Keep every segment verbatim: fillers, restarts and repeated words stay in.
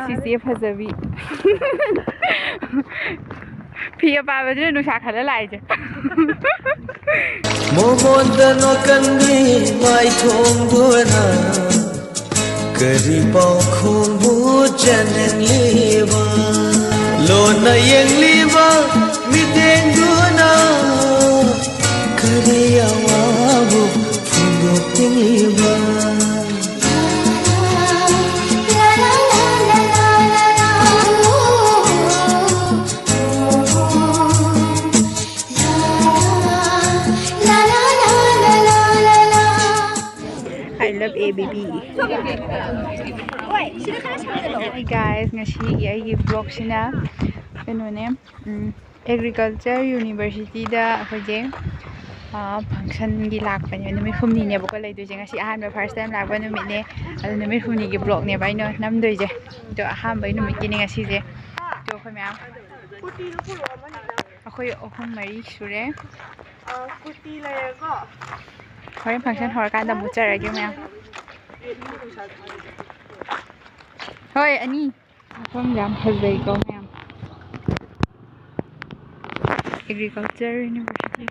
ꯁꯤꯁꯦ ꯐꯖꯕꯤ꯫ ꯐꯤ ꯑꯄꯥꯕꯗꯨꯅ ꯅꯨꯡꯁꯥ ꯈꯜꯂ ꯂꯥꯛꯏꯁꯦ꯫ ꯃꯣꯃꯣꯟꯗ ꯅꯣꯀꯟꯕꯤ ꯃꯥꯏꯊꯣꯡꯗꯨꯅ ꯀꯔꯤ ꯄꯥꯎꯈꯣꯡꯕꯨ ꯆꯟꯅꯤꯡꯂꯤꯕ? ꯂꯣꯟꯅ ꯌꯦꯡꯂꯤꯕ ꯃꯤꯠꯌꯦꯡꯗꯨꯅ ꯀꯔꯤ ꯑꯋꯥꯕꯨ ꯐꯣꯡꯗꯣꯛꯅꯤꯡꯂꯤꯕ? I love A B B. Hi guys, ꯉꯁꯤꯒꯤ ꯑꯩꯒꯤ vlogꯁꯤꯅ ꯀꯩꯅꯣꯅꯦ, ꯎꯝ, Agriculture Universityꯗ ꯑꯩꯈꯣꯏꯁꯦ, ꯑ, functionꯒꯤ ꯂꯥꯛꯄꯅꯦ꯫ ꯅꯨꯃꯤꯠ ꯍꯨꯝꯅꯤꯅꯦꯕꯀꯣ ꯂꯩꯗꯣꯏꯁꯦ꯫ ꯉꯁꯤ ꯑꯍꯥꯟꯕ first time ꯂꯥꯛꯄ ꯅꯨꯃꯤꯠꯅꯦ꯫ ꯑꯗꯣ ꯅꯨꯃꯤꯠ ꯍꯨꯝꯅꯤꯒꯤ vlogꯅꯦꯕ ꯑꯩꯅ ꯅꯝꯗꯣꯏꯁꯦ꯫ ꯑꯗꯣ ꯑꯍꯥꯟꯕꯒꯤ ꯅꯨꯃꯤꯠꯀꯤꯅꯦ ꯉꯁꯤꯁꯦ꯫ ꯑꯗꯣ ꯑꯩꯈꯣꯏ ꯃꯌꯥꯝ, ꯑꯩꯈꯣꯏ ꯑꯍꯨꯝ ꯃꯔꯤ ꯁꯨꯔꯦ꯫ ꯍꯣꯔꯦꯟ function ꯍꯧꯔꯀꯥꯟꯗ ꯑꯃꯨꯛ ꯎꯠꯆꯔꯒꯦ ꯃꯌꯥꯝ꯫ ꯍꯣꯏ, ꯑꯅꯤ꯫ ꯃꯐꯝ ꯌꯥꯝ ꯐꯖꯩꯀꯣ ꯃꯌꯥꯝ꯫ Agriculture University꯫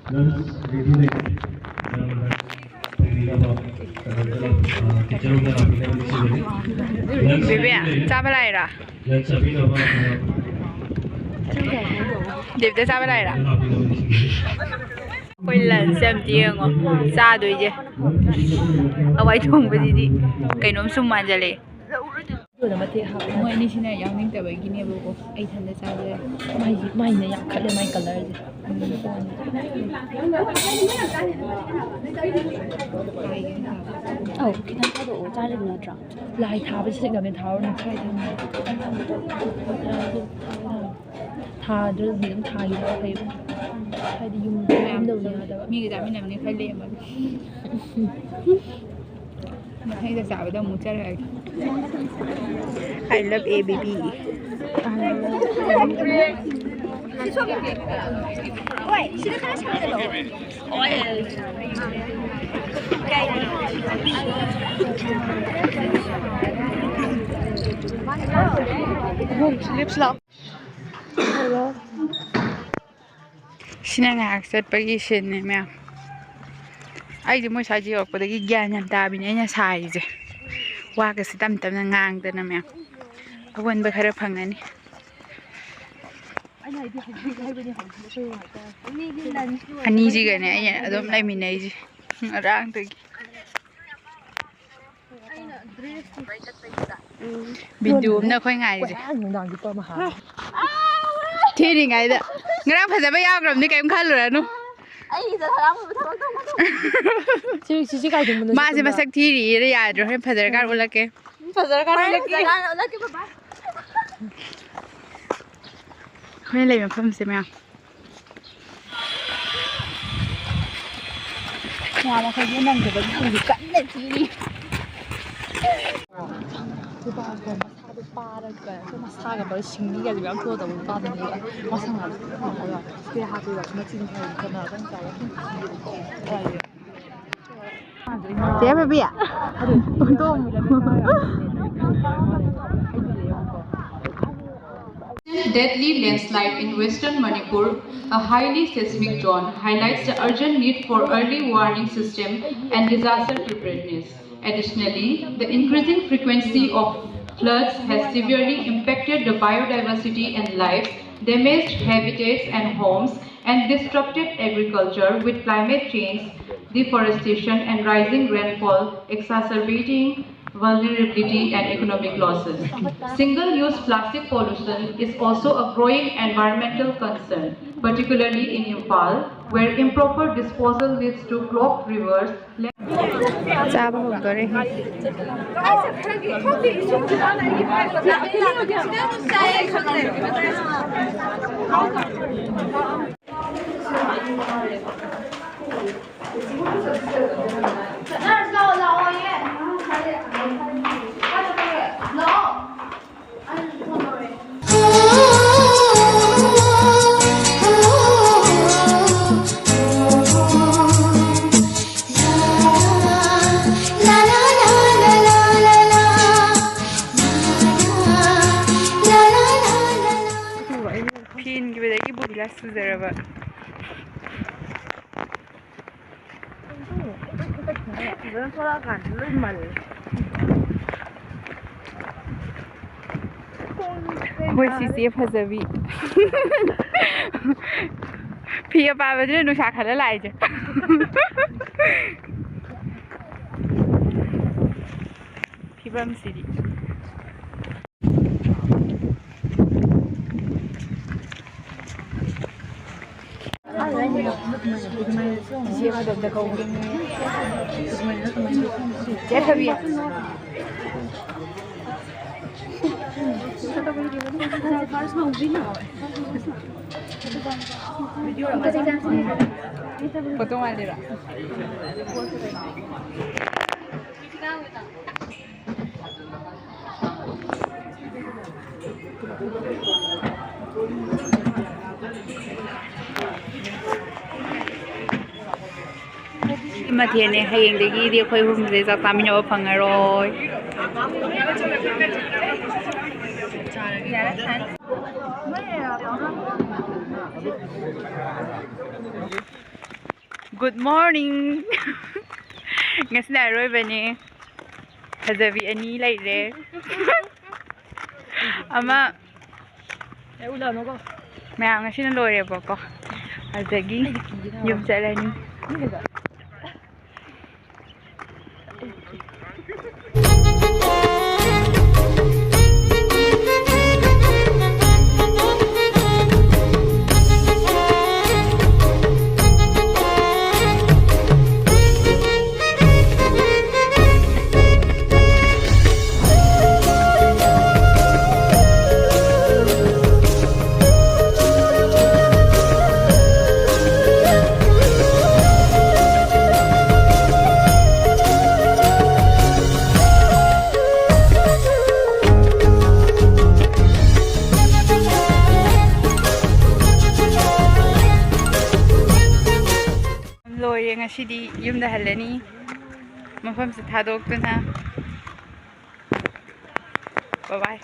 Lunch ready ꯂꯩ꯫ ꯅꯪ ꯄꯨꯕꯤꯅꯕ ꯀꯩꯅꯣꯗ, ꯑ, kitchen ꯗ ꯂꯥꯛꯄꯤꯅꯕ ꯅꯤꯡꯁꯤꯡꯒꯅꯤ꯫ Lunch ꯕꯦꯕꯤ, ready ꯂꯩ꯫ ꯆꯥꯕ ꯂꯥꯛꯏꯔꯣ? Lunch ꯆꯥꯕꯤꯅꯕ, ꯑ, ꯗꯦꯕꯤꯗ ꯆꯥꯕ ꯂꯥꯛꯏꯔꯣ? ꯂꯥꯛꯄꯤꯅꯕ ꯅꯤꯡꯁꯤꯡꯒꯅꯤ꯫ ꯑꯩꯈꯣꯏ lunchꯁꯦ ꯑꯝꯇ ꯌꯦꯡꯉꯣ, ꯆꯥꯗꯣꯏꯁꯦ꯫ ꯍꯋꯥꯏ ꯊꯣꯡꯕꯁꯤꯗꯤ ꯀꯩꯅꯣꯝ ꯁꯨꯝ ꯃꯥꯟꯖꯜꯂꯛꯑꯦ꯫ ꯃꯣꯏ ꯑꯅꯤꯁꯤꯅ ꯌꯥꯎꯅꯤꯡꯗꯕꯒꯤꯅꯦꯕꯀꯣ, ꯑꯩ ꯏꯊꯟꯗ ꯆꯥꯕ ꯌꯥꯏ꯫ ꯃꯥꯏꯁꯦ, ꯃꯥꯏꯅ ꯌꯥꯝ ꯈꯠꯂꯦ, ꯃꯥꯏ colourꯁꯦ꯫ ꯑꯧ, ꯈꯤꯇꯪ ꯊꯥꯗꯣꯛꯑꯣ, ꯆꯥꯔꯤꯕ ꯅꯠꯇ꯭ꯔꯣ? ꯂꯥꯏ ꯊꯥꯕꯁꯤ ꯁꯤꯠꯂꯝꯃꯦ, ꯊꯥꯔꯨꯅꯨ, ꯁ꯭ꯋꯥꯏꯗ꯫ ꯊꯥꯗ꯭ꯔꯗꯤ ꯑꯗꯨꯝ ꯊꯥꯈꯤꯕ ꯐꯩꯕ꯫ ꯍꯥꯏꯗꯤ ꯌꯨꯝꯗ ꯌꯨꯝꯗꯕꯨꯗꯤ ꯌꯥꯗꯕ꯫ ꯃꯤꯒ ꯆꯥꯃꯤꯟꯅꯕꯅꯤ ꯈꯔ ꯂꯦꯝꯃꯒꯦ꯫ ꯃꯊꯪ ꯆꯥꯛ ꯆꯥꯕꯗ ꯑꯃꯨꯛ ꯆꯠꯂꯒꯦ꯫ I love A B B. ꯍꯣꯏ, ꯁꯤꯗ ꯈꯔ ꯁꯥꯡꯖꯜꯂꯛꯑꯣ꯫ ꯁꯤꯅ ꯉꯥꯏꯍꯥꯛ ꯆꯠꯄꯒꯤ ꯁꯤꯟꯅꯦ ꯃꯌꯥꯝ꯫ ꯑꯩꯗꯤ ꯃꯣꯏ ꯁ꯭ꯋꯥꯏꯗ ꯌꯧꯔꯛꯄꯗꯒꯤ ꯒ꯭ꯌꯥꯟ ꯌꯥꯝ ꯇꯥꯕꯤꯅꯦ ꯑꯩꯅ ꯁꯥꯔꯤꯁꯦ꯫ ꯋꯥꯒꯁꯦ ꯇꯞ ꯇꯞꯅ ꯉꯥꯡꯗꯅ ꯃꯌꯥꯝ꯫ ꯑꯑꯣꯟꯕ ꯈꯔ ꯐꯪꯉꯅꯤ꯫ ꯑꯅꯤꯁꯤꯒꯅꯦ ꯑꯩꯅ ꯑꯗꯨꯝ ꯂꯩꯃꯤꯟꯅꯩꯁꯦ ꯉꯔꯥꯡꯗꯒꯤ꯫ ꯚꯤꯗꯤꯑꯣ ꯑꯃꯅ ꯑꯩꯈꯣꯏ ꯉꯥꯏꯔꯤꯁꯦ꯫ ꯄꯨꯔꯥ ꯅꯨꯡꯗꯥꯡꯒꯤ ꯄꯔꯃꯥ ꯍꯥꯏ꯫ ꯊꯤꯔꯤꯉꯩꯗ ꯉꯔꯥꯡ ꯐꯖꯕ ꯌꯥꯎꯈ꯭ꯔꯕꯅꯤ, ꯀꯔꯤꯝ ꯈꯜꯂꯨꯔꯅꯨ꯫ ꯑꯩꯒꯤꯗ ꯍꯔꯥꯎꯕ ꯊꯕꯛ ꯇꯧꯒꯅꯨ꯫ ꯁꯤ, ꯁꯤ, ꯁꯤ ꯀꯥꯏꯗꯅꯣ? ꯃꯥꯁꯦ ꯃꯁꯛ ꯊꯤꯔꯤꯌꯦ, ꯌꯥꯗ꯭ꯔꯦ꯫ ꯍꯣꯔꯦꯟ ꯐꯖꯔꯀꯥꯟ ꯎꯠꯂꯛꯀꯦ꯫ ꯐꯖꯔꯀꯥꯟ ꯍꯣꯔꯦꯟ ꯎꯠꯂꯛꯀꯦ꯫ ꯐꯖꯔꯀꯥꯟ ꯎꯠꯂꯛꯀꯦ, ꯕꯕꯥ꯫ ꯑꯩꯈꯣꯏꯅ ꯂꯩꯕ ꯃꯐꯝꯁꯦ ꯃꯌꯥꯝ꯫ ꯃꯌꯥꯝ ꯑꯩꯈꯣꯏꯒꯤ ꯅꯪꯗꯕꯒꯤ ꯍꯧꯖꯤꯛ ꯀꯟꯅ ꯊꯤꯔꯤ꯫ ꯅꯨꯄꯥꯗꯣ ꯃꯁꯥꯗꯣ ꯄꯥꯔꯒ ꯃꯁꯥꯒ ꯃꯔꯣꯏ ꯁꯤꯡꯂꯤꯒꯁꯦ ꯃꯌꯥꯝ ꯊꯣꯛꯑꯗꯕ ꯅꯨꯄꯥꯗꯨꯅꯦꯕ꯫ ꯃꯁꯥ ꯉꯥꯛꯇ ꯏꯁꯄ꯭ꯔꯦ ꯍꯥꯞꯄꯦꯕ꯫ ꯃꯆꯤꯟ ꯈꯔ ꯀꯅꯥ ꯀꯅꯥ ꯆꯥꯕ ꯈꯪꯗꯦ꯫ ꯆꯦ ꯕꯦꯕꯤ꯫ ꯍꯧꯗꯣꯡ꯫ Deadly landslide in western Manipur, a highly seismic zone, highlights the urgent need for early warning system and disaster preparedness. Additionally, the increasing frequency of floods has severely impacted the biodiversity and lives, damaged habitats and homes, and disrupted agriculture, with climate change, deforestation, and rising rainfall exacerbating vulnerability and economic losses. Single-use plastic pollution is also a growing environmental concern, particularly in Imphal, where improper disposal leads to clogged rivers, ꯆꯥꯕ ꯍꯧꯗꯣꯔꯦ꯫ ꯐꯦꯟꯈꯤꯕꯗꯒꯤ body glass ꯁꯨꯖꯔꯕ꯫ ꯐꯖꯅ ꯊꯣꯛꯂꯛꯑꯀꯥꯟꯗ ꯂꯣꯏ ꯃꯜꯂꯦ꯫ ꯑꯩꯈꯣꯏ ꯁꯤꯁꯦ ꯐꯖꯕꯤ꯫ ꯐꯤ ꯑꯄꯥꯕꯗꯨꯅ ꯅꯨꯡꯁꯥ ꯈꯜꯂ ꯂꯥꯛꯏꯁꯦ꯫ ꯐꯤꯕꯝꯁꯤꯗꯤ꯫ Photo ꯃꯥꯜꯂꯤꯔꯣ? ꯁꯤ ꯃꯊꯦꯜꯅꯦ꯫ ꯍꯌꯦꯡꯗꯒꯤꯗꯤ ꯑꯩꯈꯣꯏ ꯑꯍꯨꯝꯁꯦ ꯆꯥꯛ ꯆꯥꯃꯤꯟꯅꯕ ꯐꯪꯉꯔꯣꯏ꯫ Good morning꯫ ꯉꯁꯤꯅ ꯑꯔꯣꯏꯕꯅꯦ꯫ ꯐꯖꯕꯤ ꯑꯅꯤ ꯂꯩꯔꯦ꯫ ꯑꯃ ꯃꯌꯥꯝ ꯉꯁꯤꯅ ꯂꯣꯏꯔꯦꯕꯀꯣ꯫ ꯑꯗꯒꯤ ꯌꯨꯝ ꯆꯠꯂꯅꯤ꯫ ꯉꯁꯤꯗꯤ ꯌꯨꯝꯗ ꯍꯜꯂꯅꯤ, ꯃꯐꯝꯁꯦ ꯊꯥꯗꯣꯛꯇꯨꯅ꯫ ꯕꯥꯏ ꯕꯥꯏ꯫